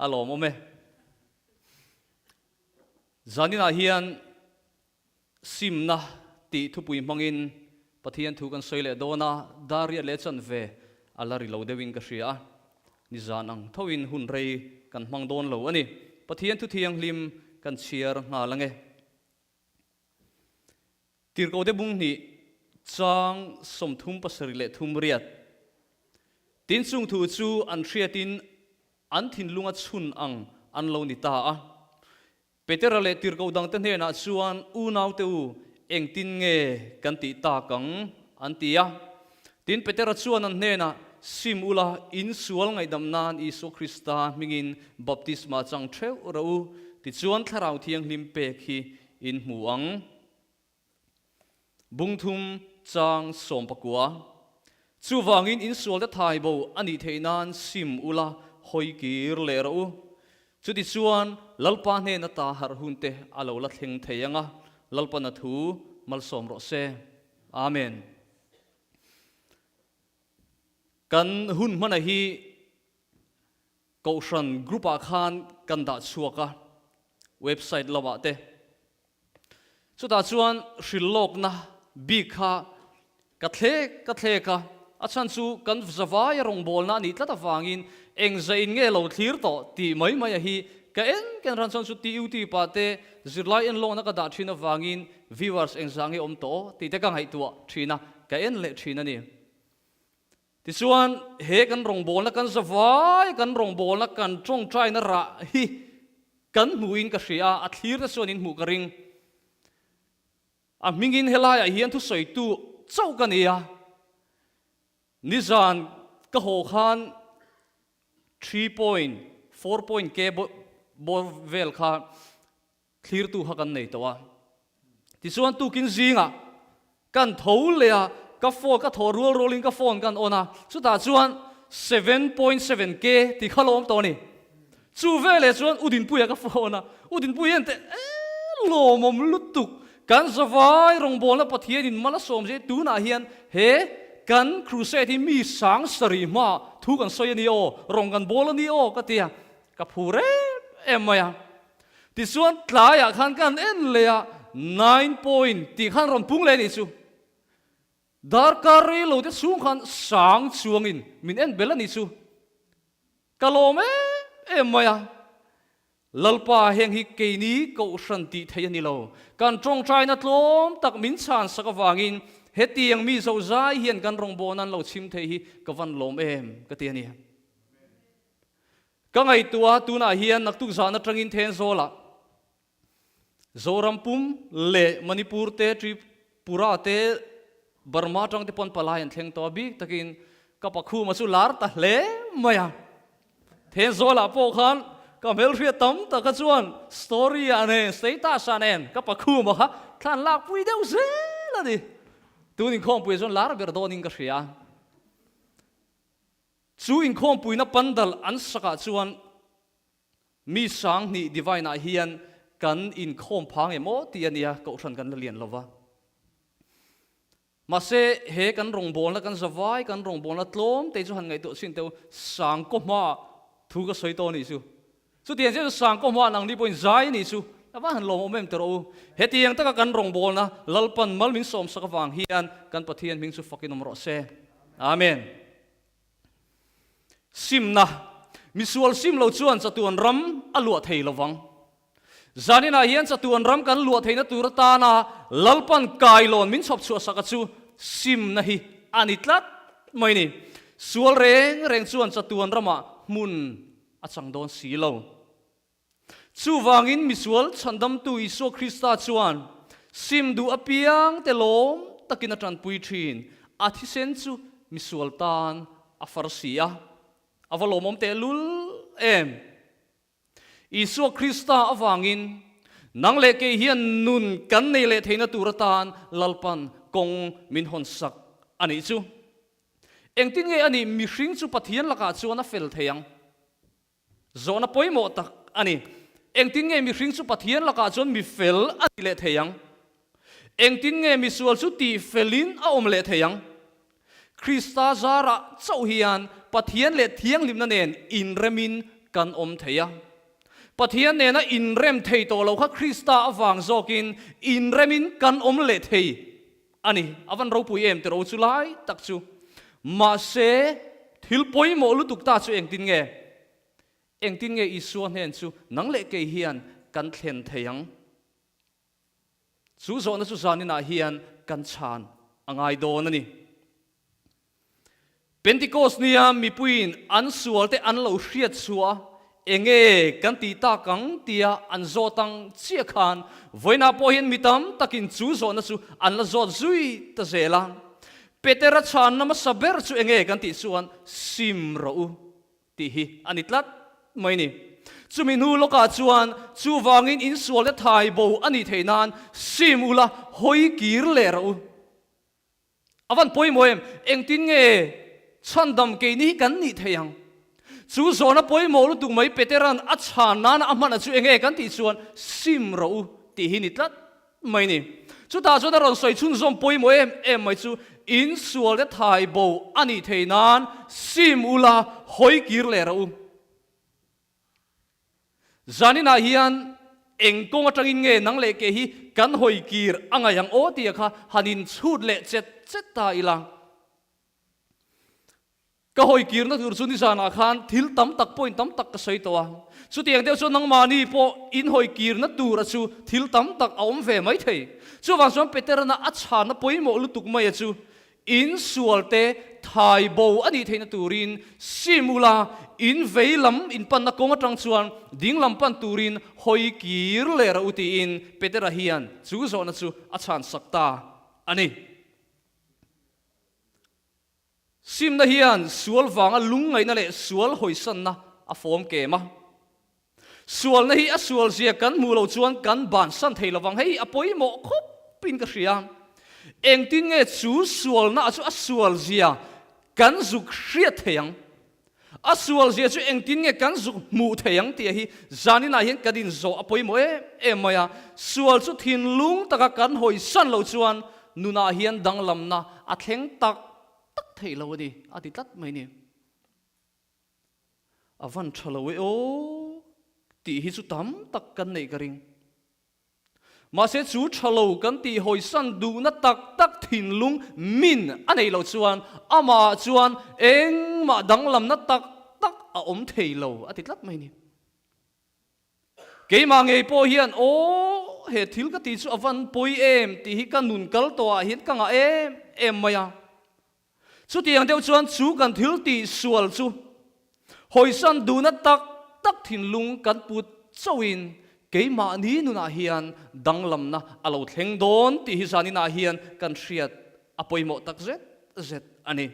A lawmawm e. Zaninah hian simna tih thupui hmangin Pathian thu kan sawi leh dawn a, dar riat leh chanve a la ri lo deuhin ka hria a, nizan ang thoin hun rei kan hmang dawn lo a ni. Pathian thu thianghlim kan chhiar nghal ange. Tirhkohte bung hnih chang 33 riat. Tin chung thu chu an hriatin an thinlunga chhun ang an lo ni ta a. Petera leh tirhkoh dangte hnenah chuan, Unaute u, engtin nge kan tih tak ang? an ti a. Tin Petera chuan an hnenah, Sim ula, in sual ngaihdam nan Isua Krista hmingin baptisma chang theuh rawh u, tichuan Thlarau Thianghlim pek hi in hmu ang. Bungthum chang 19. Chuvangin in sualte thai bo a nih theih nan sim ula hawi kir leh rawh u. Chutichuan Lalpa hnena ta harh hunte a lo la thleng thei ang a, Lalpana thu malsawm rawh se. Amen. Kan hun hmana hi Kohhran group ah khan kan dah chhuak a, website lamah te. Chutah chuan hrilhlawkna bik kha ka thlek ka thlek a, a chhan chu kan zavaia rawngbawlna a nih tlat avangin engzah in nge lo thlir tawh tih mai mai a hi ka en ken ran chuan chu TUT pah te zirlai enlawkna ka dah thin avangin viewers engzah nge awm tawh tih te ka ngaihtuah thin a, ka en leh thin a ni. Tichuan, he kan rawngbawlna kan zavai, kan rawngbawlna kan tawngtaina rah hi kan hmuhin ka hria a, a thlir te chuan in hmuh ka ring. A hmingin helaiah hian thusawitu chauh ka ni a, nizan ka haw khan 3.4 point K bawr vel kha Thlirtu kha kan nei tawh a. Tichuan tukin zingah kan tho leh a, ka phone ka thaw rual rualin ka phone kan on a, chutah chuan 7.7 K tih kha lo awm tawh a ni. Chu veleh chuan U Dinpuia ka phone a, U Dinpui hian teh e lawmawm lutuk, kan zavai rawngbawlna Pathianin mal a sawm zia tunah hian he kan crusade hi mi sang sarih hmaah thu kan sawi a ni aw, rawng kan bawl a ni aw ka ti a, ka phur em em mai a. Tichuan tlaiah khan kan en leh a, nine point tih khan rawn pung leh a nih chu. Darkar rei lo te chhung khan sang chuangin min en bel a nih chu. Ka lawm em em mai a, Lalpa heng hi keini kohhran tih theih a ni lo. Kan tawngtaina tlawm tak min chhan sak avangin hetiang mi zozai hian kan rawngbawlna an lo chhim thei hi ka van lawm em ka ti a ni. Ka ngaihtuah tunah hian naktuk zan atangin Thenzawlah Zoram pum leh Manipur te, Tripura te, Burma atang te pawn palai an thleng tawh a, bik takin ka pakhuma chu lar ta hle mai a. Thenzawlah pawh khan ka hmelhriat tam taka chuan story ah nen, status ah nen ka pakhuma kha thlan lakpui deuh zel a ni. Tun inkhawmpui chuan lar ber dawnin ka hria. Chu inkhawmpuina pandal an sakah chuan mi 2000 divine-ah hian kan inkhawm phang em aw tih a nia, kohhran kan la lian lo va. Mahse, he kan rawngbawlna, kan zavai kan rawngbawlna tlawm te chu han ngaihtuah chhin teh u, sang kaw hmaah thu ka sawi tawh a nih chu. Chutiang chiah chu sang kaw hmaah nangni pawhin zai a nih chu, a va han lawmawm em teh rawh u. Hetiang taka kan rawngbawlna Lalpan mal min sawmsak avang hian kan Pathian hming chu fakin awm rawh se. Amen. Simna, Misual sim lo chuan chatuan ram a luah thei lo vang. Zaninah hian chatuan ram kan luah theihna tur atana Lalpan kailawn min chhawp chhuah saka chu simna hi a ni tlat mai ni. Sual reng reng chuan chatuan ramah hmun a chang dawn si lo. Chuvangin misual chhandamtu Isua Krista chuan sim duh apiang te lawm takin a tanpui thin. A thisen chu misual tan a far si a, a va lawmawm tehlul em! Isua Krista avangin nang leh kei hian nun kan nei leh theihna tur atan Lalpan kawng min hawnsak a nih chu. Engtin nge a nih mihring chu Pathian lakah chuan a fel thei ang? Zawhna pawimawh tak a ni. Engtin nge mihring chu Pathian lakah chuan mi fel a nih leh thei ang? Engtin nge misual chu tih felin a awm leh thei ang? Krista zarah chauh hian Pathian leh thianghlimna nen inremin kan awm thei a. Pathian nena inrem thei tawh lo kha Krista avang zawkin inremin kan awm leh thei a ni. A van ropui em tiro chu lai tak chu. Mahse, thil pawimawh lutuk ta chu engtin nge? Engtin nge Isua hnen chu nang leh kei hian kan thlen thei ang? Chu zawhna chu zaninah hian kan chhan a ngai dawn a ni. Pentecost nia mipuiin an sualte an lo hriat chhuah a, enge kan tih tak ang tia an zawt ang chiah khan vawiinah pawh hian mi tam takin chu zawhna chu an la zawt zui ta zel a. Petera chhanna hmasa ber chu enge kan tih chuan sim rawh u tih hi a ni tlat mai ni. Chumi hnu lawkah chuan chuvangin insualte thai bo a nih theih nan sim ula hawi kir leh rawh u. A van pawimawh em? Engtin nge chhandam keini hi kan nih thei ang? Chu zawhna pawimawh lutuk mai Petera'n a chhan nana a hman a chu enge kan tih chuan sim rawh u tih hi ni tlat mai ni. Chutah chuan a rawn sawi chhunzawm pawimawh em em mai chu insualte thai bo a nih thei nan sim ula hawi kir leh rawh u. Zaninah hian eng kawng atangin nge nang leh ke hi kan hawi kir a ngaih ang aw tia kha han inchhut leh chet chet ta ila. Ka hawi kirna tur chu nizanah khan thil tam tak point tam tak ka sawi tawh a. Chutiang deuh chuan nangmahni pawh in hawi kirna tura chu thil tam tak a awm ve mai thei. Chuvang chuan Peterana a chhanna pawimawh lutuk maia chu In sualte thai bo a nih theihna turin sim ula, in vei lam in panna kawng atang chuan ding lam pan turin hawi kir leh rawh u tiin Petera hian chu zawhna chu a chhansak ta a ni. Simna hian sual vanga lungngaihna leh sual hawisanna a fawm kem a. Sualna hi a sualzia kan hmuh loh chuan kan bansan thei lovang, hei a pawimawh khawpin ka hria. Engtin nge chu sualna chu a sualzia kan zuk hriat thei ang? A sualzia chu engtin nge kan zuk hmuh thei ang tih hi zaninah hian kan inzawh a pawimawh em em mai a. Sual chu thinlung taka kan hawisan loh chuan nunah hian danglamna a thleng tak tak thei lo a ni, a ti tlat mai ni. A van tha lo e aw tih hi chu tam tak kan neih ka ring. Mahse chu tha lo kan tih hawisan duhna tak tak thinlung min a neih loh chuan amah chuan engmah danglamna tak tak a awm thei lo a ti tlat mai ni. Keimah ngei pawh hian aw he thil ka tih chu a van pawi em tih hi ka nun kal tawhah hian ka ngah em em mai a. Chutiang deuh chuan chu kan thil tih sual chu hawisan duhna tak tak thinlung kan put chauhin keimahni nunah hian danglamna a lo thleng dawn tih hi zaninah hian kan hriat a pawimawh tak zet zet a ni.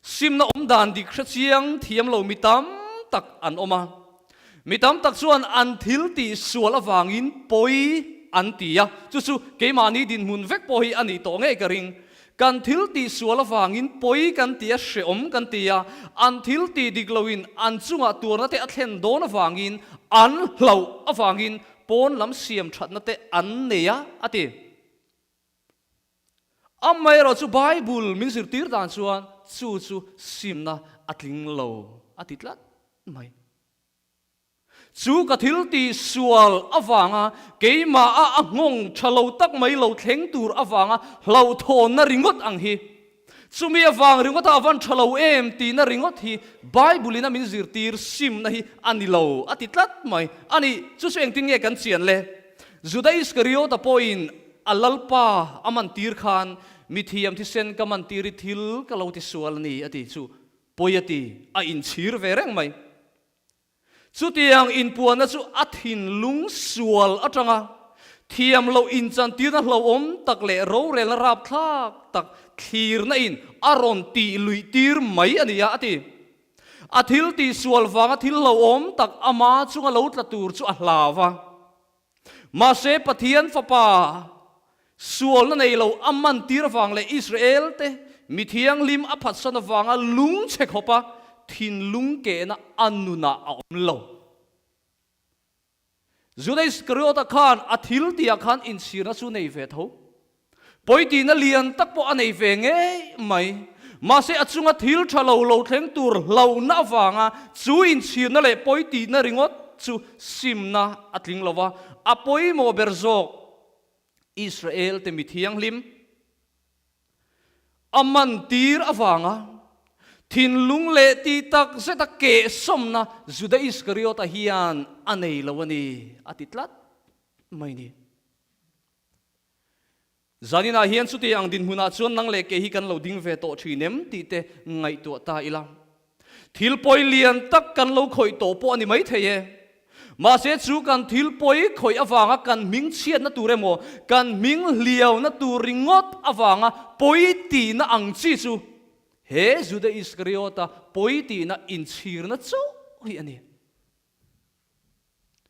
Simna awm dan dik hre chiang thiam lo mi tam tak an awm a. Mi tam tak chuan an thil tih sual avangin pawi an ti a, chu chu keimahni dinhmun vek pawh hi a nih tawh ngei ka ring. Kan thil tih sual avangin pawi kan ti a, hrehawm kan ti a, an thil tih dik loin an chungah tuarna te a thlen dawn avangin an hlauh avangin pawn lam siam thatna te an nei a, a ti. Amaherawh chu Bible min zirtir dan chuan chu chu simna a tling lo a ti tlat mai. Chu ka thil tih sual avanga keimah a a nghawng tha lo tak mai lo thleng tur avanga hlauhthawnna ringawt ang hi, chumi avang ringawta a van tha lo em tihna ringawt hi Bible in a min zirtir simna hi a ni lo a ti tlat mai. A nih, chu chu engtin nge kan chian le? Juda Iskariota pawhin A Lalpa a mantir khan mithiam thisen ka mantir i thil ka lo ti sual a ni a ti chu pawi a ti, a inchhir ve reng mai. Chutiang inpuanna chu a thinlung sual atanga thiam loh inchantirna hlauhawm tak leh rorelna rapthlak tak thlirna in a rawn tih luih tir mai a ni a, a ti. A thil tih sual vanga thil hlauhawm tak ama chunga lo tla tur chu a hlau va. Mahse, Pathian Fapa sualna nei lo a mantir avang leh Israelte mi thianghlim a phatsan avanga lungchhe khawpa thinlung kehna a nunah a awm lo. Juda Iskariota khan a thil tihah khan inchhirna chu nei ve tho. Pawitihna lian tak pawh a nei ve ngei mai. Mahse a chunga thil tha lo lo thleng tur hlauhna avanga chu inchhirna leh pawi tihna ringawt chu simna a tling lo va, a pawimawh ber zawk Israel te mi thianghlim a man tir avanga thinlung leh tih tak zeta kehsawmna Juda Iskariota hian a nei lo a ni, a ti tlat mai ni. Zaninah hian chuti ang dinhmunah chuan nang leh kei hi kan lo ding ve tawh thin em tih te ngaihtuah ta ila. Thil pawi lian tak kan lo khawih tawh pawh a ni maithei e. Mahse chu kan thil pawi khawih avanga kan hming chhiatna tur emaw, kan hming hliauna tur ringawt avanga pawi tihna ang chi chu he Juda Iskariota pawi tihna inchhirna chauh hi a ni.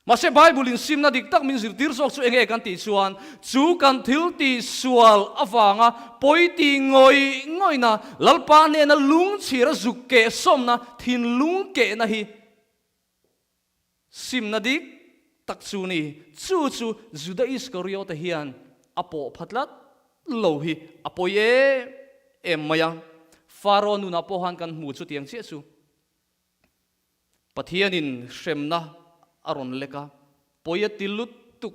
Mahse, Bible-in simna dik tak min zirtir zawk chu enge kan tih chuan, chu kan thil tih sual avanga pawi tih ngawih ngawihna, Lalpa hnena lungchhira zuk keh sawmna, thinlung kehna hi simna dik tak chu ni. Chu chu Juda Iskariota hian a pawh pha tlat lo hi a pawi em em mai a. Faro nunah pawh khan kan hmu chutiang chiah chu. Pathianin hremna a rawn lek a, pawi a ti lutuk.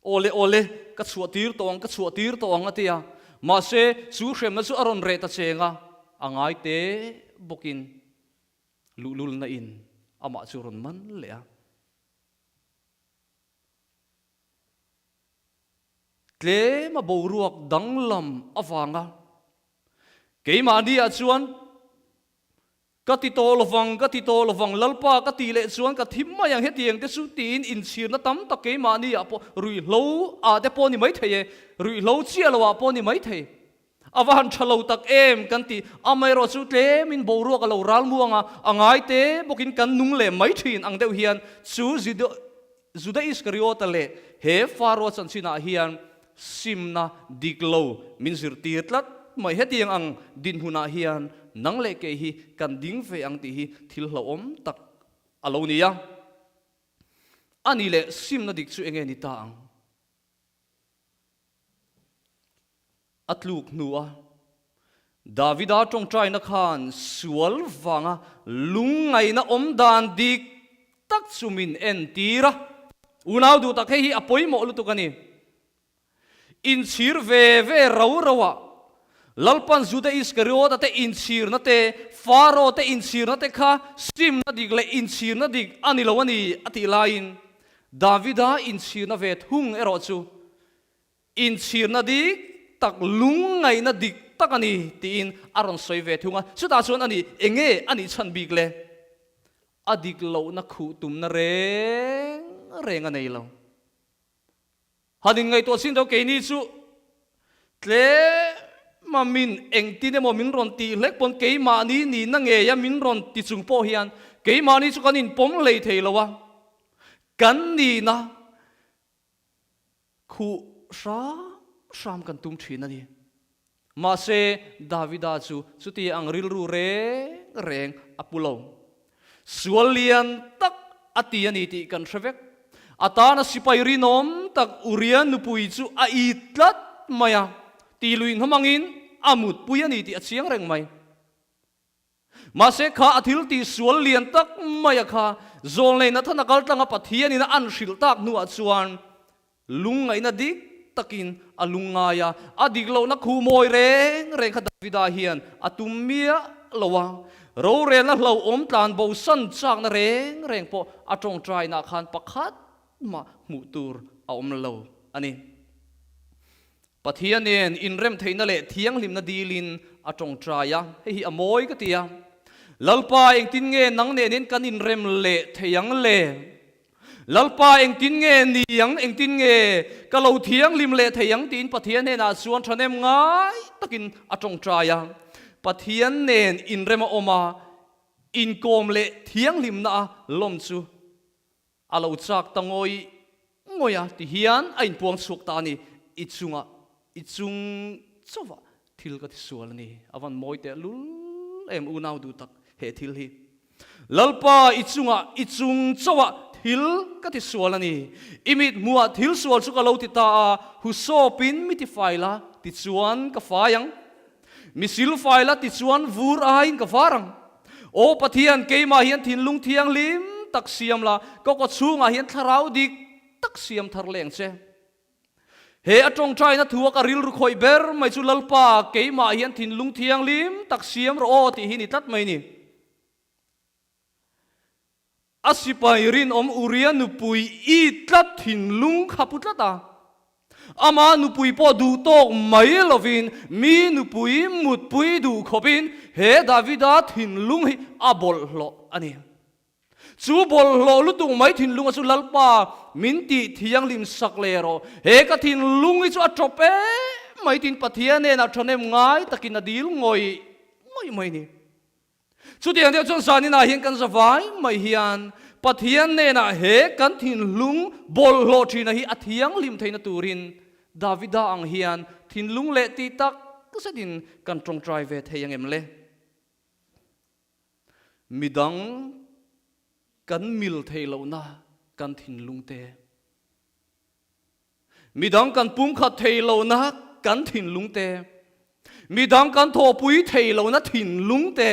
Awle awle, ka chhuah tir tawh ang, ka chhuah tir tawh ang a ti a. Mahse, chu hremna chu a rawn reh ta cheng a, a ngai te bawkin luhlulna in amah chu rawn man leh a. Tlema boruak danglam avanga keimahni-ah chuan Ka ti tawh lovang, ka ti tawh lovang, Lalpa ka tih leh chuan ka thim mai ang hetiang te chu tiin inchhirna tam tak keimahni ah pawh ruihhlo ah te pawh ni mai thei e, ruihhlo chiah lo ah pawh ni mai thei. A va han tha lo tak em kan ti, amaherawh chu tlemin boruak a lo ral muang a, a ngai te bawkin kan nung leh mai thin ang deuh hian chu Juda Iskariota leh he Faro chanchinah hian simna dik lo min zirtir tlat mai. Hetiang ang dinhmunah hian nang leh kei hi kan ding ve ang tih hi thil hlauhawm tak a lo ni a. A nih leh simna dik chu enge ni ta ang? A tluk hnua Davida tawngtaina khan sual vanga lungngaihna awm dan dik tak chu min entir a. Unau duh tak hei hi a pawimawh lutuk a ni. Inchhir ve ve ro ro ah Lalpan Juda Iskariota te inchhirna te, Faro te inchhirna te kha simna dik leh inchhirna dik a ni lo a ni a tih laiin Davida inchhirna ve thung erawh chu Inchhirna dik tak, lungngaihna dik tak a ni tiin a rawn sawi ve thung a. Chutah chuan a ni, enge a nih chhan bik le? A dik lohna khuh tumna reng reng a nei lo. Han inngaihtuah chin deuh keini chu tlema min engtin emaw min rawn tih hlek pawn keimahni nihna ngeia min rawn ti chung pawh hian keimahni chu kan inpawm hlei thei lo a, kan nihna Khuh hram hram kan tum thin a ni. Mahse, Davida chu chuti ang rilru reng reng a pu lo. Sual lian tak a ti a ni tih kan hre vek. A tana sipai rinawm tak Uria nupui chu a it tlat mai a, ti lui hnawmangin a mutpui a ni tih a chiang reng mai. Mahse kha a thil tih sual lian tak maia kha Zawlnei Nathana kal tlanga Pathianin a an hrilh tak hnuah chuan lungngaihna dik takin a lungngai a, a dik lohna khuh mawi reng reng kha Davida hian a tum miah lo a, rorelna hlauhawm tlan bosan chakna reng reng pawh a tawngtainah khan pakhat mah hmuh tur a awm lo a ni. Pathian nen inrem theihna leh thianghlimna dilin a tawngtai a, hei hi a mawi ka ti a. Lalpa engtin nge nang nenin kan inrem leh thei ang le? Lalpa engtin nge ni ang, engtin nge ka lo thianghlim leh thei ang tiin Pathian hnenah chuan thahnem ngai takin a tawngtai a. Pathian nen inrem a awm a, inkawm leh thianghlimna a lawm chu A lo chak ta ngawih ngawih a, ti hian a inpuang chhuak ta a ni, I chungah, i chung chauhah thil ka ti sual a ni. A van mawi teh lul em unau duh tak he thil hi. Lalpa, i chungah, i chung chauhah thil ka ti sual a ni. I mit hmuhah thil sual chu ka lo ti ta a, hu sawpin mi ti fai la, tichuan ka fai ang. Mi silfai la tichuan vur aiin ka var ang. Aw Pathian, keimah hian thinlung thianghlim tak siam la, ka kawchhungah hian thlarau dik tak siam thar leng che. He a tawngtaina thu a ka rilru khawih ber mai chu Lalpa, keimah hian thinlung thianghlim tak siam rawh aw tih hi ni tlat mai ni. A sipai rinawm Uria nupui i tlat thinlung kha pu tlat a. Ama nupui pawh duh tawk mai lovin mi nupui mutpui duh khawpin he Davida thinlung hi a bawlhhlawh a ni. Chu bawlhhlawh lutuk mai thinlunga chu Lalpa min tih thianghlim sak leh rawh. He ka thinlung hi chu a tawp em mai tiin Pathian hnenah thahnem ngai takin a dil ngawih ngawih mai a ni. Chutiang deuh chuan zaninah hian kan zavai mai hian Pathian hnenah he kan thinlung bawlhhlawh thina hi a thianghlim theihna turin Davida ang hian thinlung leh tih tak zetin kan tawngtai ve thei ang em le? Midang kan mil theih lohna kan thinlung te, midang kan pumkhat theih lohna kan thinlung te, midang kan thawhpui theih lohna thinlung te,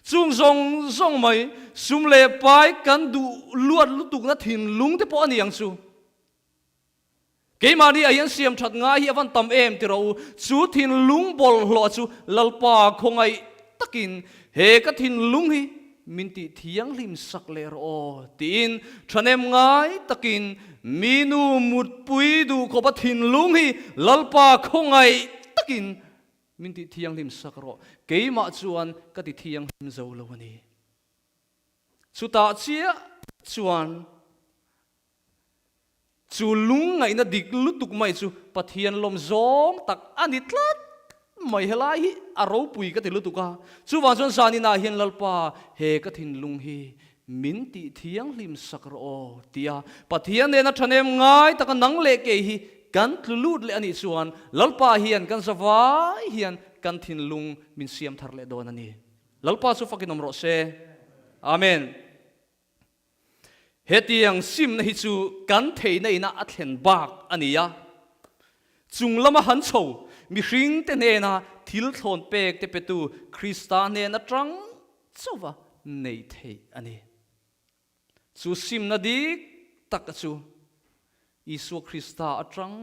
chung zawng zawng mai sum leh pai kan duh luat lutukna thinlung te pawh a ni ang chu. Keimahni ah hian siam that ngai hi a van tam em ti rawh u. Chu thinlung bawlhhlawh chu Lalpa khawngaih takin he ka thinlung hi min tih thianghlim sak leh rawh aw tiin thahnem ngai takin mi nu mutpui duh khawpa thinlung hi Lalpa khawngaih takin min tih thianghlim sak rawh. Keimah chuan ka ti thianghlim zo lo a ni. Chutah chiah chuan Chu lungngaihna dik lutuk mai chu Pathian lawm zawng tak a ni tlat mai. Helai hi a ropui ka ti lutuk a, chuvang chuan zaninah hian Lalpa he ka thinlung hi min tih thianghlim sak rawh aw tia Pathian nena thahnem ngai taka nang leh kei hi kan tlu lut leh a nih chuan Lalpa hian kan zavai hian kan thinlung min siam thar leh dawn a ni. Lalpa chu fakin awm rawh se. Amen. Hetiang simna hi chu kan theihna ina a thlen bak a ni a, chung lama han chho mihringte hnena thil thlawn pek te petu Krista hnen atang chauva neih theih a ni. Chu simna dik tak chu Isua Krista atang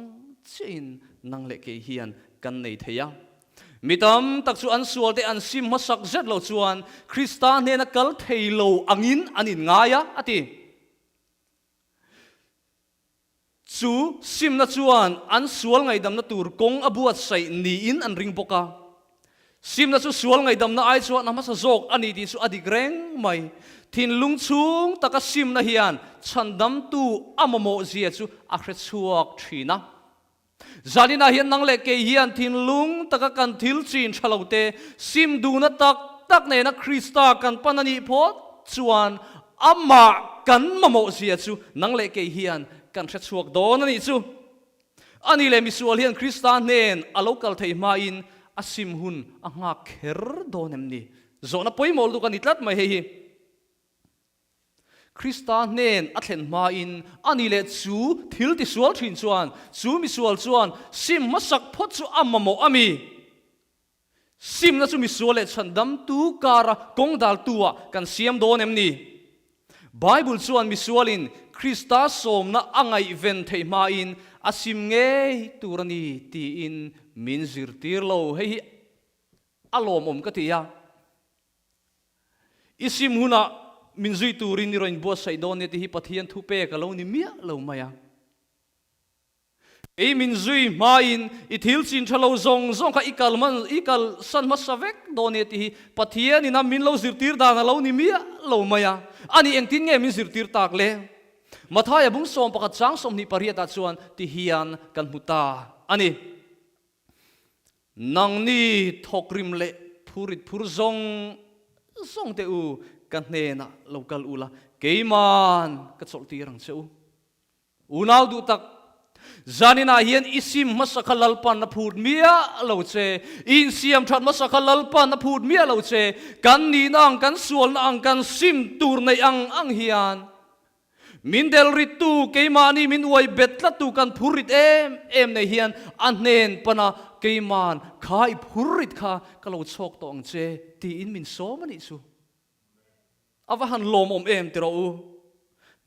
chiahin nang leh kei hian kan nei thei a. Mi tam tak chu an sualte an sim hmasak zet lo chuan Krista hnena kal thei lo angin an inngai a, a ti. Chu simna chuan an sual ngaihdamna tur kawng a buatsaih niin an ring bawk a. Simna chu sual ngaihdamna ai chuan a hmasa zawk a ni tih chu a dik reng mai. Thinlung chhung taka simna hian chhandamtu a mamawh zia chu a hre chhuak thin a. Zaninah hian nang leh kei hian thinlung taka kan thil chin tha lo te sim duhna tak tak nena Krista kan pan a nih phawt chuan amah kan mamawh zia chu nang leh kei hian kan hre chhuak dawn a nih chu. A ni leh misual hian Krista hnen a lo kal thei hmain a sim hun a nghak kher dawn em ni? Zawhna pawimawh lutuk a ni tlat mai hei hi. Krista hnen a thlen hmain a ni leh chu thil tisual thin chuan chu misual chuan sim hmasak phawt chu a mamawh a mi? Simna chu misual leh chhandamtu kara kawng daltu-ah kan siam dawn em ni? Bible chuan misualin Krista sawmna a ngaihven theih hmain a sim ngei tur a ni tiin min zirtir lo. Hei hi a lawmawm ka ti a. I sim hunah min zui turin i rawn inbuatsaih dawn nia tih hi Pathian thupek a lo ni miah lo mai a. Kei min zui hmain i thil chin tha lo zawng zawng kha i kal hman, i kal san hmasa vek dawn e tih hi Pathianin a min lo zirtir dan a lo ni miah lo mai a. Ani engtin nge min zirtir tak le? Mathaia bung 11 chang 28 ah chuan ti hian kan hmu ta a ni. Nangni thawkrim leh phurit phur zawng zawng te u ka hnenah lo kal ula, keiman ka chawlhtir ang che u. Unau duh tak, zaninah hian i sim hmasa kha Lalpan a phut miah lo che, i insiam that hmasa kha Lalpan a phut miah lo che, kan nihna ang, kan sualna ang, kan sim tur neih ang ang hian. Min del rittu, keimahni min uai bet tlattu kan phur rit em em nei hian a hnen pana keiman kha i phur rit kha ka lo chhawk tawh ang che tiin min sawm a nih chu. A va han lawmawm em ti rawh u.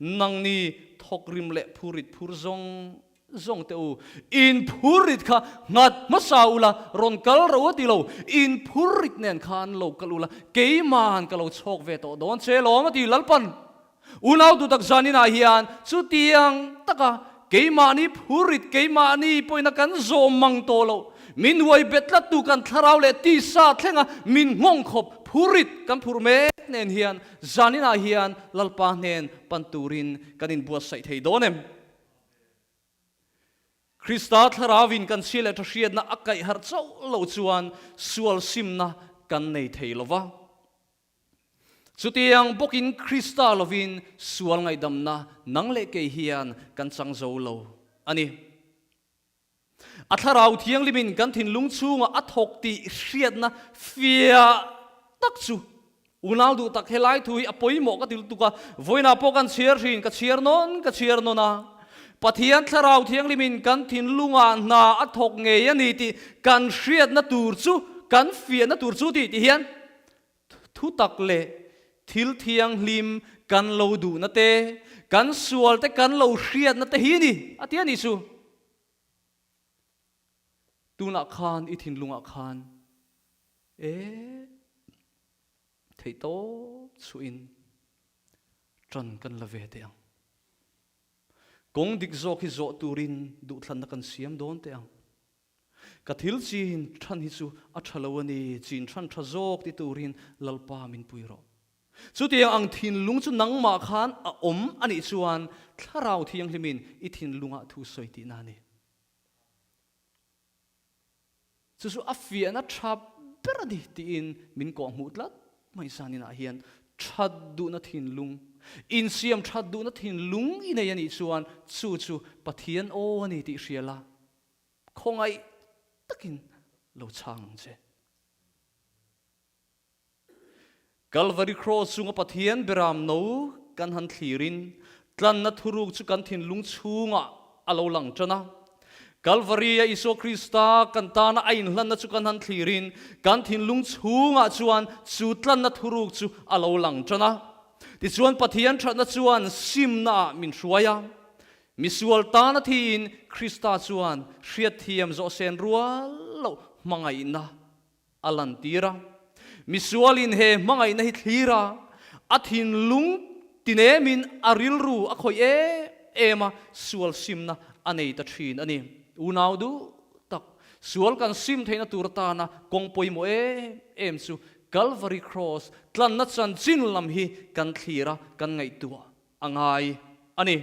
Nangni thawkrim leh phur rit phur zawng zawng teh u. In phur rit kha nghat hmasa ula rawn kal ro a ti lo. In phur rit nen khan lo kal ula keiman ka lo chhawk ve tawh dawn che lawm a ti Lalpan. Unau duhtak zaninah hian chutiang taka keimahni phurit, keimahni pawhina kan zawm mang tawh loh, min huai bet tlattu kan thlarau leh tisa thlenga min nghawng khawp phurit kan phurh mek nen hian zaninah hian Lalpa hnen pan turin kan inbuatsaih thei dawn em? Krista thlarauin kan chhia leh tha hriatna a kaih harh chauh loh chuan sual simna kan nei thei lo va. Chutiang bawkin Krista lovin sual ngaihdamna nang leh kei hian kan chang zo lo a ni. A Thlarau Thianghlimin kan thinlung chhungah a thawk tih hriatna fiah tak chu unau duh tak helai thu hi a pawimawh ka ti lutuk a, vawiinah pawh kan chhiar hrin, ka chhiar nawn ka chhiar nawn a. Pathian Thlarau Thianghlimin kan thinlungah hna a thawk ngei a ni tih kan hriatna tur chu, kan fiahna tur chu tih tih hian Thu tak leh thil thianghlim kan lo duhna te, kan sual te kan lo hriatna te hi ni, a ti a nih chu. Tunah khan i thinlungah khan e theih tawp chhuahin ṭan kan la ve teh ang. Kawng dik zawk hi zawh turin duhthlanna kan siam dawn teh ang. Ka thil chin than hi chu a tha lo a ni, chin than tha zawk ti turin Lalpa min pui rawh. Chutiang ang thinlung chu nangmah khan a awm a nih chuan Thlarau Thianghlimin i thinlungah thu sawi tihna a ni. Chu chu a fiahna tha ber a ni tiin min kawhhmuh tlat mai zaninah hian that duhna thinlung, insiam that duhna thinlung i nei a nih chuan chu chu Pathian aw a ni tih hria la, Khawngaih takin lo chhang ang che. Kalvari Cross chunga Pathian beram no kan han thlirin tlanna thuruk chu kan thinlung chhungah a lo lang tan a. Kalvari-a Isua Krista kan tana a inhlanna chu kan han thlirin kan thinlung chhungah chuan chu tlanna thuruk chu a lo lang tan a. Tichuan Pathian thatna chuan simnaah min hruai a. Misual tana thiin Krista chuan hriatthiam zawhsen rual loh hmangaihna a lantir a. Misualin he hmangaihna hi thlir a, a thinlung tinemin a rilru a khawih em em a, sual simna a nei ta thin a ni. Unau duh tak, sual kan sim theihna tur atana kawng pawimawh em em chu Calvary Cross tlanna chanchin lam hi kan thlir a, kan ngaihtuah a ngai a ni.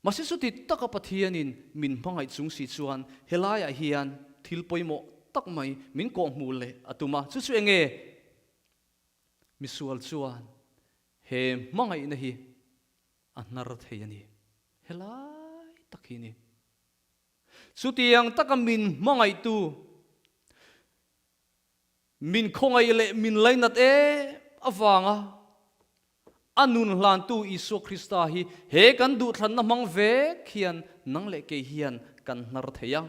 Mahse chuti taka Pathianin min hmangaih chung si chuan helaiah hian thil pawimawh tak mai min kawhhmuh leh a tum a, chu chu eng nge? Misual chuan he hmangaihna hi a hnar thei a ni. Helai tak hi a ni. Chutiang taka min hmangaihtu, Min khawngaih leh min lainat em avanga a nun hlantu Isua Krista hi he kan duhthlanna hmang vek hian nang leh kei hian kan hnar thei a.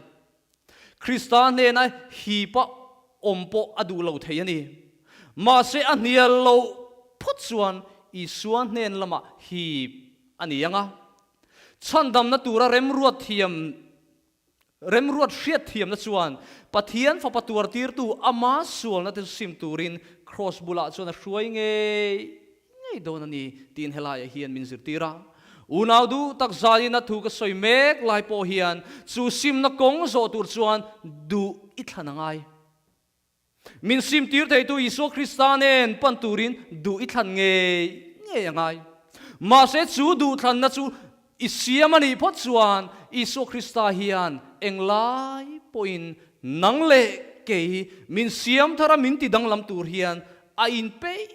Krista hnena hipa awm pawh a duh lo thei a ni. Mahse a hnial loh phawt chuan Isua hnen lamah hip a ni ang a. Chhandamna tura remruat thiam Remruat hriatthiamna chuan Pathian Fapa tuartirtu ama sualna te chu sim turin Kraws bulah chuan a hruai ngei ngei dawn a ni tiin helaiah hian min zirtir a. Unau duh tak zanin a thu ka sawi mek lai pawh hian chu simna kawng zawh tur chuan duh i thlan a ngai. Min simtir theitu Isua Krista nen pan turin duh i thlan ngei ngei a ngai. Mahse chu duhthlanna chu i siam a nih phawt chuan Isua Krista hian englai pawhin nang leh kei min siam thar a min ti danglam tur hian a inpeih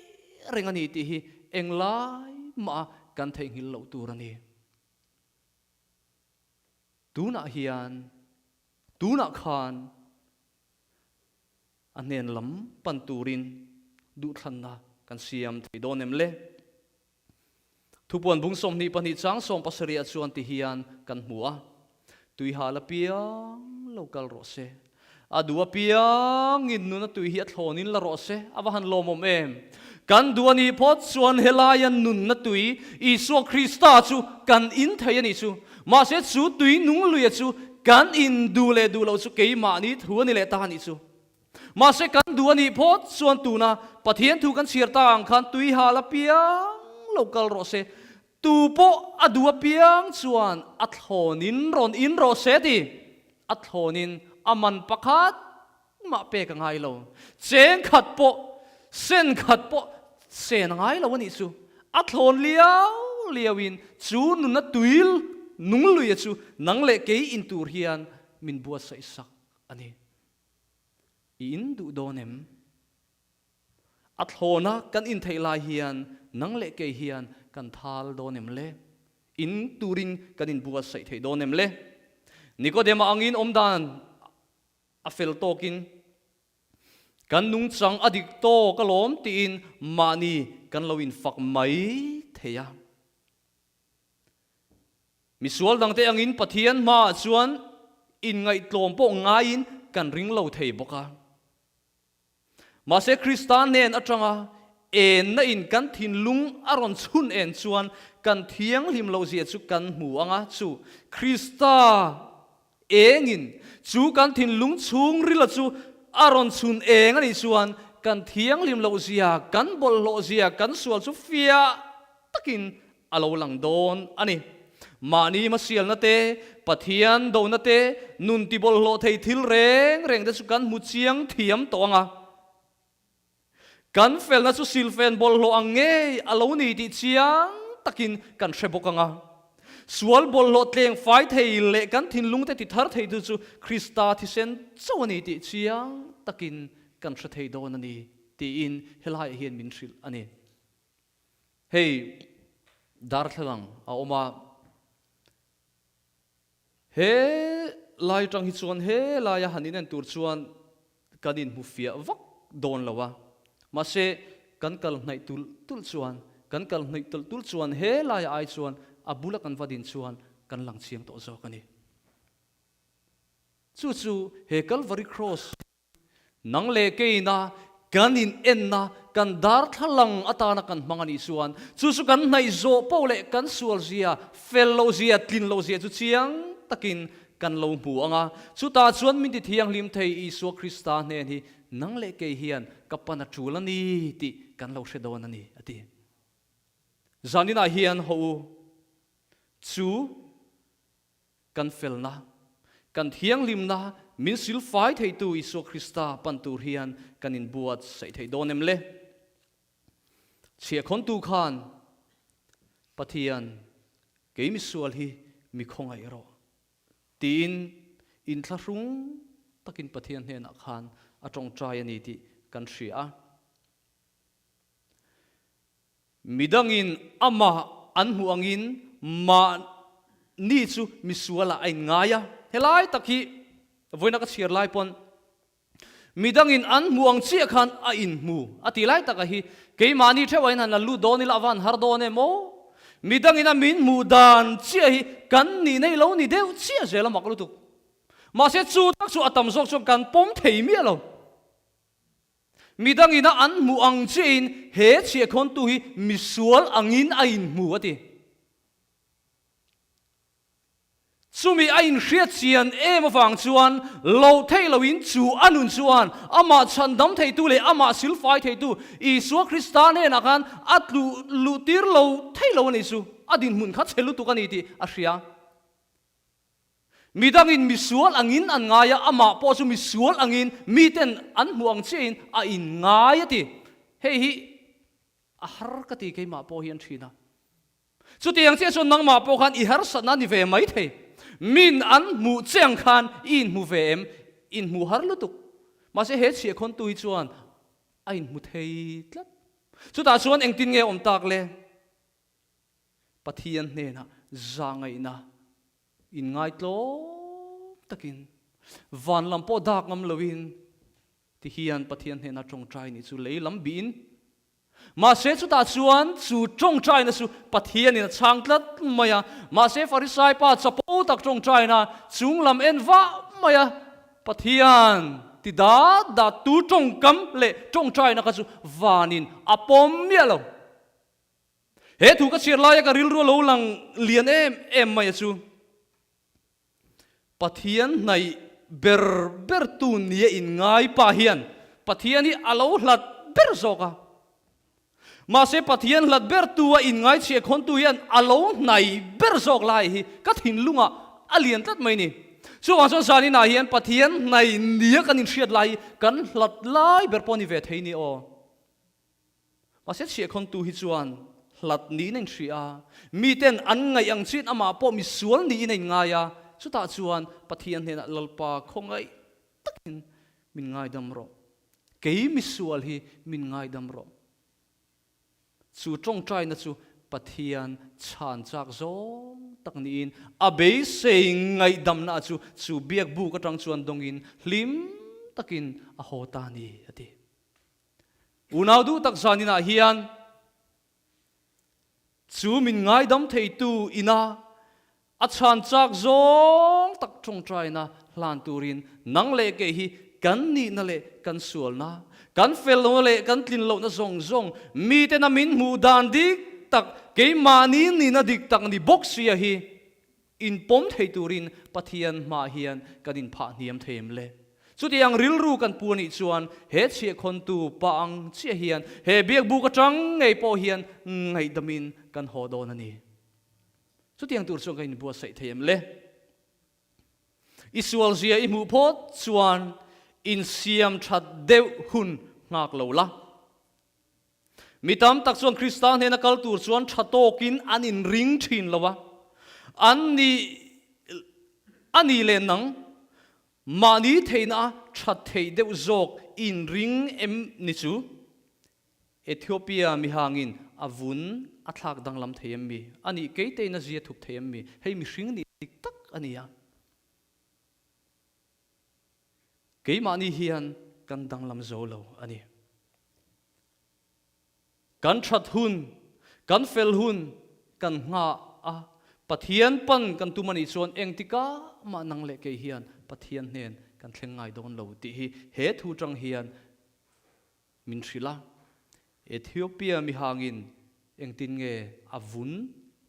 reng a ni tih hi englai mah kan theihnghilh loh tur a ni. Tunah hian, tunah khan A hnen lam pan turin duhthlanna kan siam thei dawn em le? Thupuan bung 22 chang 17 ah chuan ti hian kan hmu a, Tuihal apiang lo kal rawh se. A duh apiangin nuna tui hi a thlawnin la rawh se, a va han lawmawm em! Kan duh a nih phawt chuan helaia nunna tui, Isua Krista chu kan in thei a nih chu. Mahse chu tui nung luia chu kan in duh leh duh loh chu keimahni thu a ni leh ta a nih chu. Mahse kan duh a nih phawt chuan tuna Pathian thu kan chhiar ta ang khan tui hal apiang lo kal rawh se, tu pawh a duh apiang chuan a thlawnin rawn in rawh se ti. A thlawnin a man pakhat mah pek a ngai lo. Cheng khat pawh, sen khat pawh sen a ngai lo a nih chu. A thlawn liau liauin chu nuna tuil nung luia chu nang leh kei in tur hian min buatsaih sak a ni. I in duh dawn em? A thlawna kan intheih lai hian nang leh kei hian kan thal dawn em le? In turin kan inbuatsaih thei dawn em le? Nikodema angin awmdan a fel tawkin kan nungchang a dik tawk alawm tiin mahni kan lo infak mai thei a. Misual dangte angin Pathian hmaah chuan inngaihtlawm pawh ngaiin kan ring lo thei bawk a. Mahse Krista hnen atanga enna in kan thinlung a rawn chhun en chuan kan thianghlim lohzia chu kan hmu ang a, chu Krista engin chu kan thinlung chhungrila chu a rawn chhun eng a nih chuan kan thianghlim lohzia, kan bawlhhlawhzia, kan sual chu fiah takin a lo lang dawn a ni. Mahni hmasialna te, Pathian dona te, nun tibawlhhlawh thei thil reng reng te chu kan hmu chiang thiam tawh ang a. Kan felna chu silfen bawlhhlawh ang ngei a lo ni tih chiang takin kan hre bawk ang a. Sual bawlhhlawh tleng fai thei leh kan thinlungte ti thar theitu chu Krista thisen chauh a ni tih chiang takin kan hre thei dawn a ni tiin helaiah hian min hrilh a ni. Hei darthlalang a awm a, he lai tang hi chuan he laia han inen tur chuan kan inhmu fiah vak dawn lo a, mahse kan kal hnaih tulh tulh chuan kan kal hnaih tulh tulh chuan he laia ai chuan a bula kan va din chuan kan lang chiang tawh zawk a ni. Chu chu he Calvary Cross Nang leh keina kan in enna, kan darthlalang atana kan hmang a nih chuan chu chu kan hnaih zawh poh leh kan sual zia, fel loh zia, tlin loh zia chu chiang takin kan lo hmu ang a. Chutah chuan min ti thianghlim thei Isua Krista hnen hi nang leh kei hian ka pan a tul a ni tih kan lo hre dawn a ni, a ti. Zaninah hian haw u chu. Kan felna, kan thianghlimna min silfai theitu Isua Krista pan tur hian kan inbuatsaih thei dawn em le? Chhiahkhawntu khan, Pathian, kei misual hi mi khawngaih rawh, tiin inthlahrung takin Pathian hnenah khan a tawngtai a ni tih kan hria a. Midangin amah an hmuh angin mahni chu misualah a inngai a. Helai tak hi vawiina ka chhiar lai pawn midangin an hmuh ang chiah khan a inhmu a ti lai taka hi keimahni theuh ahin han la lut dawn ila a van har dawn em aw. Midangin a min hmuh dan chiah hi kan nih nei lo ni deuh chiah zel a mak lutuk. Mahse chu tak chu a tam zawk chuan kan pawm thei miah lo. Midangin a an hmuh ang chiahin he chhiahkhawntu hi misual angin a inhmu a ti. Chumi a inhriat chian em avang chuan loh theih loin chu a nun chuan amah chhandam theitu leh amah silfai theitu Isua Krista hnenah khan a tluh luhtir lo theih lo a ni chu. A dinhmun kha chhe lutuk a ni tih a hria. Midangin misual angin an ngai a, amah pawh chu misual angin miten an hmuh ang chiahin a inngai a ti. Hei hi a har ka ti keimah pawh hi an thin a. Chutiang chiah chuan nangmah pawh khan i harsatna a ni ve mai thei. Min an hmuh che ang khan i inhmu ve em? Inhmuh har lutuk. Mahse he chhiahkhawntu hi chuan a inhmu thei tlat. Chutah chuan engtin nge awm tak le? Pathian hnenah zahngaihna inngaitlawm takin van lam pawh dak ngam loin ti hian Pathian hnena tawngtai nih chu lei lam bihin. Mahse chutah chuan chu tawngtaina chu Pathianin a chhang tlat mai a. Mahse Farisai pa chapo tak tawngtaina chung lam en vah mai a, Pathian ti dat dat tu tawngkam leh tawngtaina kha chu vanin a pawm miah lo. He thu ka chhiar laia ka rilru a lo lang lian em em mai a chu. Pathian hnaih ber ber tu nia inngai pa hian Pathian hi a lo hlat ber zawk a. Mahse Pathian hlat ber tu a inngai chhiahkhawntu hian a lo hnaih ber zawk lai hi ka thinlungah a lian tlat mai ni. Chuvang chuan zaninah hian Pathian hnaih nia kan inhriat lai hi kan hlat lai ber pawh a ni ve thei ni aw. Mahse chhiahkhawntu hi chuan hlat niin a inhria a, miten an ngaih ang chiin amah pawh misual niin a inngai a, chutah chuan Pathian hnenah Lalpa khawngaih takin min ngaidam rawh, kei misual hi min ngaidam rawh. Chu tawngtaina chu Pathian chhan chak zawng tak niin a beisei ngaihdamna chu chu biakbuk atang chuan dawngin hlim takin a haw ta a ni, a ti. Unau duh tak zaninah hian chu min ngaidam theitu ina a chhan chak zawng tak tawngtaina hlan turin nang leh kei hi kan nihna leh kan sualna, kan fel lohna leh kan tlin lohna zawng zawng mitena min hmuh dan dik tak, keimahni nihna dik tak ni bawk sia hi Inpawm thei turin Pathian hmaah hian kan inphah hniam thei em le? Chutiang rilru kan pu anih chuan he chhiahkhawntu pa ang chiah hian he biakbuk atang ngei pawh hian ngaihdamin kan haw dawn a ni. Chutiang tur chuan kan inbuatsaih thei em le? I sualzia i hmuh phawt chuan insiam that deuh hun nghak lo la. Mi tam tak chuan Krista hnena kal tur chuan tha tawkin an inring thin lo a, an ni a ni leh nang mahni theihna a that theih deuh zawk inring em ni chu? Ethiopia mihangin a vun a thlak danglam thei em mi? A nih keitein a zia thup thei em mi? Hei mihring nih dik tak a ni a. Keimahni hian kan danglam zo lo a ni. Kan that hun, kan fel hun kan nghah a, Pathian pan kan tum a nih chuan engtika mah nang leh kei hian Pathian hnen kan thleng ngai dawn lo tih hi he thu tang hian min hrilh a. Ethiopia mihangin engtin nge a vun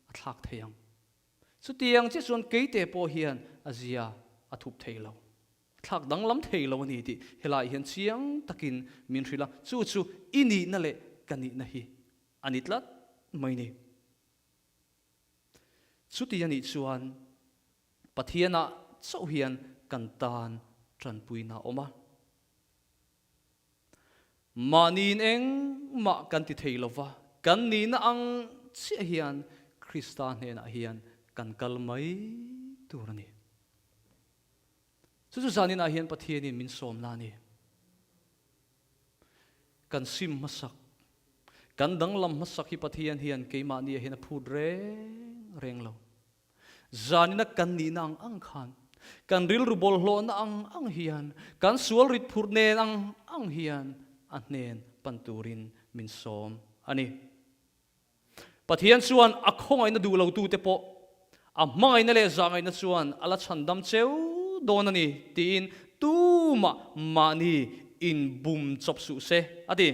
a thlak thei ang? Chutiang chiah chuan keite pawh hian a zia a thup thei lo, a thlak danglam thei lo a ni tih helaiah hian chiang takin min hrilh a, chu chu i nihna leh ka nihna hi a ni tlat mai ni. Chuti a nih chuan Pathianah chauh hian kan tan tanpuina a awm a. Mahniin engmah kan ti thei lo va, kan nihna ang chiah hian Krista hnenah hian kan kal mai tur a ni. Chu chu zaninah hian Pathianin min sawmna a ni. Kan sim hmasak, kan danglam hmasak hi Pathian hian keimahniah hian a phut reng reng lo. Zanina kan nihna ang ang khan, kan rilru bawlhhlawhna ang ang hian, kan sual rit phurh nen ang ang hian a hnen pan turin min sawm a ni. Pathian chuan a khawngaihna duh lotute pawh a hmangaihna leh zahngaihna chuan a la chhandam cheu dawn a ni tiin tumah mahni inbum chawp suh se a ti.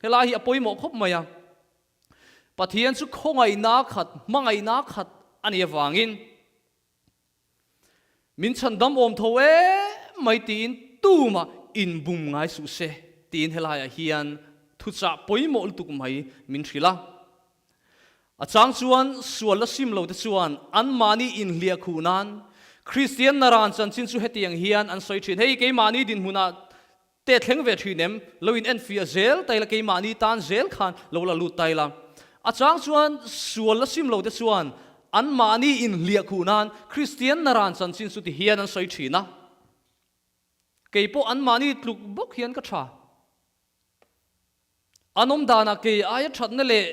Helai hi a pawimawh khawp mai a. Pathian chu khawngaihna khat, hmangaihna khat a nih avangin min chhandam awm tho em mai tiin tumah inbum ngai suh se tiin helaiah hian thuchah pawimawh lutuk mai min hrilh a. A chang chuan sual la sim lo te chuan anmahni inhliah khuh nan Kristian naran chanchin chu hetiang hian an sawi thin, Hei keimahni dinhmunah Te thleng ve thin em? Lo in enfiah zel ta ila, keimahni tan zel khan lo la lut ta ila. A chang chuan sual la sim lo te chuan anmahni inhliah khuh nan Kristian naran chanchin chu ti hian an sawi thin a. Kei pawh anmahni tluk bawk hian ka tha. An awm danah kei aia thatna leh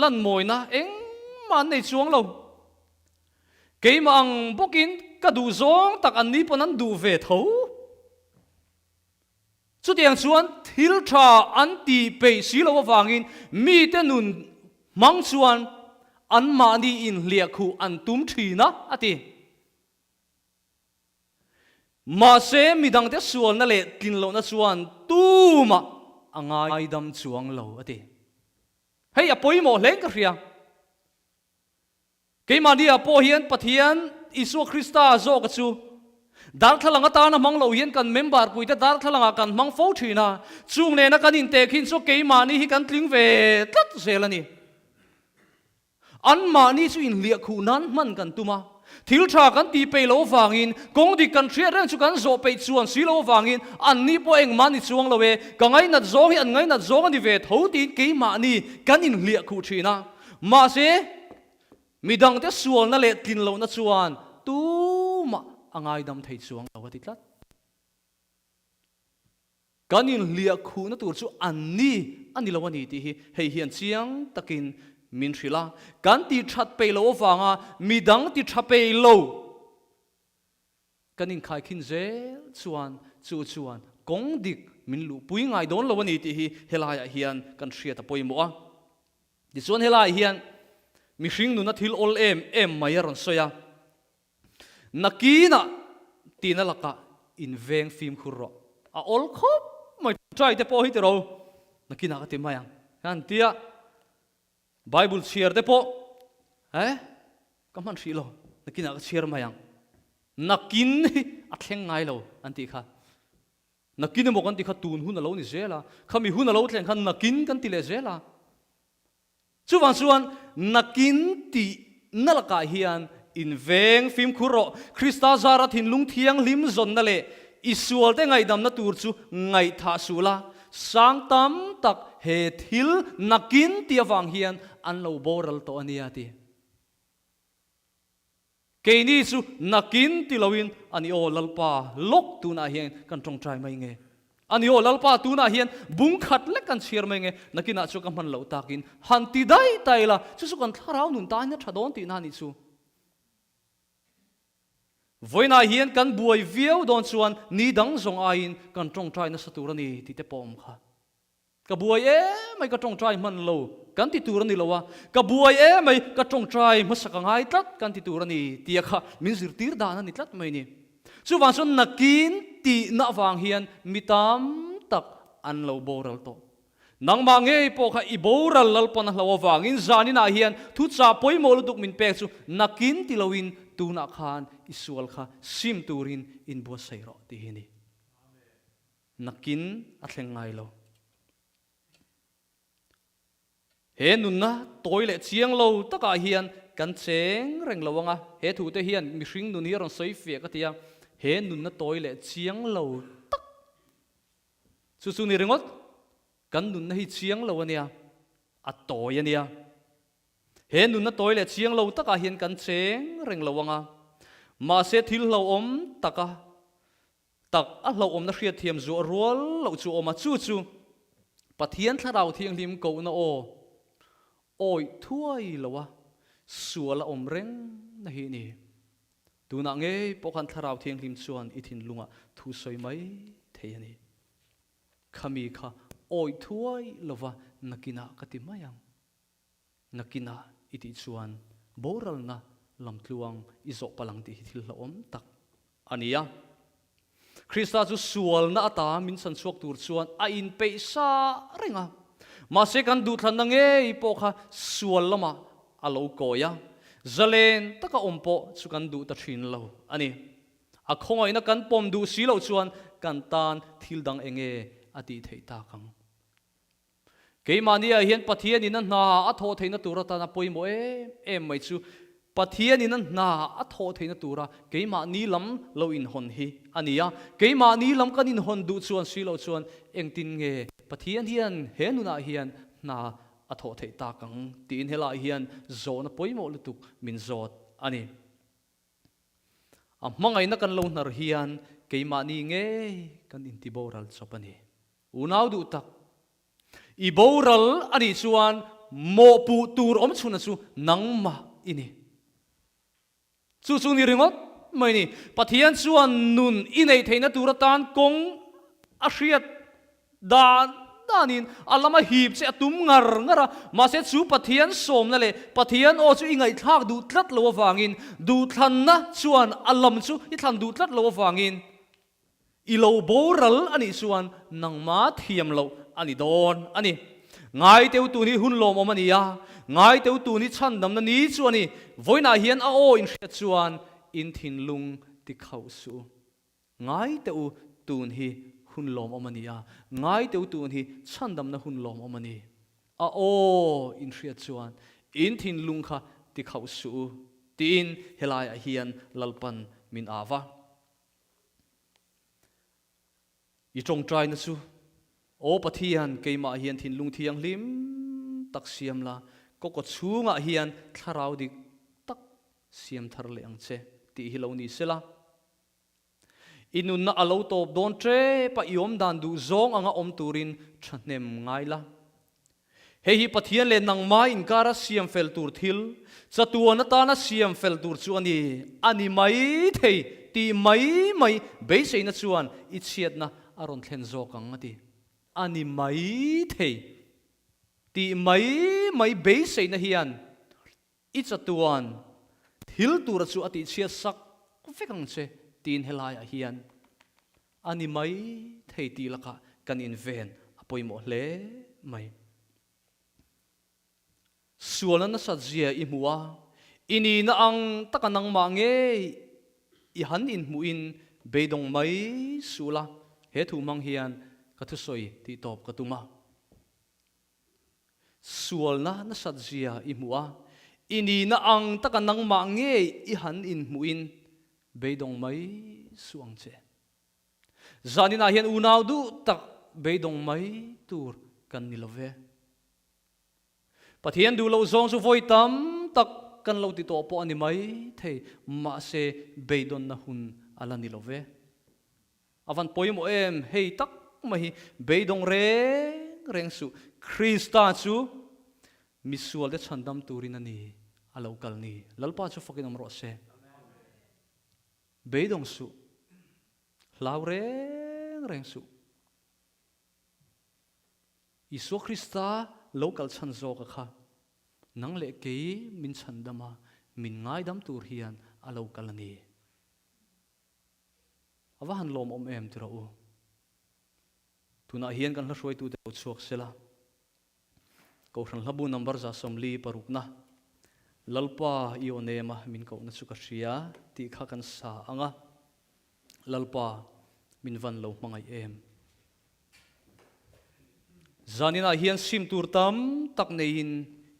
lan mawina engmah an nei chuang lo. Keimah ang bawkin ka duh zawng tak an ni pawn an duh ve tho. Chutiang chuan thil tha an tih peih si loh avangin mite nun hmang chuan anmahni inhliahkhuh an tum thin a, a ti. Mahse midangte sualna leh tlin lohna chuan tumah a ngaidam chuang lo, a ti. Hei a pawimawh hlein ka hria. Keimahni ah pawh hian Pathian Isua Krista zawka chu darthlalang atana hmang lo hian kan member puite darthlalang ah kan hmang fo thin a, chung nena kan intehkhin chu keimahni hi kan tling ve tlat zel a ni. Anmahni chu inhliahkhuh nan hman kan tum a, thil tha kan tih peih loh avangin, kawng dik kan hriat reng chu kan zawh peih chuan si loh avangin anni pawh engmah ni chuang lo e, ka ngainat zawng hi an ngainat zawng a ni ve tho tiin keimahni kan inhliahkhuh thin a. Mahse, midangte sualna leh tlin lohna chuan tumah a ngaidam thei chuang lo a ti tlat. Kan inhliah khuhna tur chu an ni a ni lo a ni tih hi hei hian chiang takin min hrilh a. Kan ti that peih loh avanga midang ti tha peih lo Kan inkhaikhin zel chuan chu chuan kawng dik min luhpui ngai dawn lo a ni tih hi helaiah hian kan hriat a pawimawh a. Tichuan helaiah hian mihring nuna thil awl em em mai a rawn sawi a, Nakinah tina lakah inveng fimkhur rawh. A awl khawp mai, try te pawh hi tiro, nakinah ka ti mai ang, han tia Bible chhiar te pawh eh ka hman hrih lo, nakinah ka chhiar mai ang. Nakin hi a thleng ngai lo an tih kha. Nakin emaw kan tih kha tun hun a lo ni zel a, khami hun a lo thleng khan nakin kan ti leh zel a. Chuvang chuan nakin tih na lakah hian inveng fimkhur rawh. Krista zara thinlung thianghlim zawnna leh i sualte ngaihdamna tur chu ngaihthah suh la. Sang tam tak he thil nakin tih avang hian an lo boral tawh a nia ti. Keini chu nakin ti loin a ni aw Lalpa lawk tunah hian kan tawngtai mai nge? A ni aw Lalpa tunah hian bung khat lek kan chhiar mai nge? Nakinah chu ka hman loh takin han ti daih ta ila chu chu kan thlarau nun tan hian a tha dawn tihna a nih chu. Vawiinah hian kan buai viau dawn chuan ni dang zawng aiin kan tawngtai nasa tur a ni tih te pawh awm kha. Ka buai em mai ka tawngtai hman lo kan ti tur a ni lo a, ka buai em mai ka tawngtai hmasa ka ngai tlat kan ti tur a ni tia kha min zirtir dan a ni tlat mai ni. Chuvang chuan nakin tihna avang hian mi tam tak an lo boral tawh. Nangmah ngei pawh kha i boral Lalpan a hlo avangin zaninah hian thuchah pawimawh lutuk min pek chu nakin ti loin tunah khan i sual kha sim turin inbuatsaih rawh tih hi a ni. Nakin a thleng ngai lo. He nunna tawi leh chiang lo takah hian kan cheng reng lo anga, he thute hian mihring nun hi a rawn sawi fiah ka ti a, he nunna tawi leh chiang lo tak Chu chu ni ringawt, kan nunna hi chiang lo a nia, a tawi a nia. He nunna tawi leh chiang lo takah hian kan cheng reng lo ang a, mahse thil hlauhawm taka tak a hlauhawmna hriatthiam zuah rual loh chu a awm a, chu chu Pathian Thlarau Thianghlim kohna aw awih thuai lo a, sual a awm reng na hi a ni. Tunah ngei pawh khan Thlarau Thianghlim chuan i thinlungah thu sawi mai thei a ni. Khami kha awih thuai lova nakinah ka ti mai ang. Nakinah i tih chuan boralna lamtluang i zawh palh ang tih hi thil hlauhawm tak a ni a. Krista chu sualna ata min chhan chhuak tur chuan a inpeih sa reng a. Mahse kan duhthlanna ngei pawh kha sual lamah a lo kawi a, zalen taka awm pawh chu kan duh ta thin lo a ni. A khawngaihna kan pawm duh si loh chuan kan tan thil dang eng nge a tih theih tak ang? Keimahniah hian Pathianin a hna a thawh theihna tur atana pawimawh em em mai chu Pathianin a hna a thawh theihna tura keimahni lam lo inhawn hi a ni a. Keimahni lam kan inhawn duh chuan si loh chuan engtin nge Pathian hian he nunah hian hna a thawh theih tak ang tiin helaiah hian zawhna pawimawh lutuk min zawt a ni. A hmangaihna kan lo hnar hian keimahni ngei kan intiboral chawp a ni. Unau duh tak, i boral a nih chuan mawhpuh tur awm chhunna chu nangmah i ni. Chu chu ni ringawt mai ni. Pathian chuan nun i neih theihna tur atan kawng a hriat. Dan danin a lama hip che a tum ngar ngar a, mahse chu Pathian sawmna leh Pathian aw chu i ngaihthlak duh tlat lo avangin, duhthlanna chuan a lam chu i thlan duh tlat lo avangin i lo boral a nih chuan nangma thiam loh a ni dawn a ni. Ngaiteu tun hi hun lawmawm a ni a, ngaiteu tun hi chhandamna ni chu a ni. Vawiinah hian a aw inhriat chuan in thinlung tikhauh suh u. Ngai teh u, tun hi hun lawmawm a ni a, ngai teh u tun hi chhandamna hun lawmawm a ni. A aw in hriat chuan in thinlung kha ti khauh suh u, tiin helaiah hian Lalpan min au va. I tawngtaina chu, Aw Pathian, keimah hian thinlung thianghlim tak siam la, ka kaw chhungah hian thlarau dik tak siam thar leh ang che, tih hi lo ni sela. I nunna a lo tawp dawn tep a, i awm dan duh zawng anga awm turin thahnem ngai la. Hei hi Pathian leh nangmah inkara siam fel tur thil, chatuan atana siam fel tur chu a ni, a ni mai thei tih mai mai beiseina chuan i chhiatna a rawn thlen zawk ang a ti. A ni mai thei tih mai mai beiseina hian I chatuan thil tura chu a tihchhiat sak vek ang che tiin helaiah hian a ni mai thei tih lakah kan inven a pawimawh hle mai. Sualna nasat zia i hmu a, i nihna ang taka nangmah ngei i han inhmuhin beidawng mai suh la, he thu hmang hian ka thusawi tih tawp ka tum a. Sualna nasat zia i hmuh a, i nihna ang taka nangmah ngei i han inhmuhin beidawng mai suh ang che. Zaninah hian unau duh tak beidawng mai tur kan ni lo ve. Pathian duh loh zawng chu vawi tam tak kan lo ti tawh pawh a ni mai thei, mahse beidawnna hun a la ni lo ve. A van pawimawh em? Hei tak mai hi beidawng reng reng suh. Krista chu misualte chhandam turin a ni, a lo kal ni. Lalpa chu fakin awm rawh se. Beidawng suh. Hlau reng reng suh. Isua Krista lo kal chhan zawk a kha nang leh kei min chhandam a, min ngaidam tur hian a lo kal a ni. A va han lawmawm em ti rawh u. Tunah hian kan hla hruaitute lo chhuak sela. Kohhran hlabu number 46na Lalpa i aw nema min kohna chu ka hria tih kha kan sa ang a. Lalpa min van lo hmangaih em. Zaninah hian sim tur tam tak neiin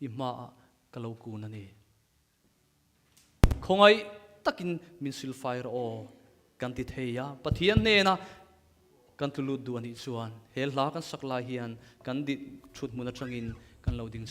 i hmaah ka lo kun a ni. Khawngaih takin min silfai rawh aw kan ti thei a, Pathian hnena kan tlu lut duh a nih chuan he hla kan sak lai hian kan dit thut hmun atangin kan lo ding chhuak.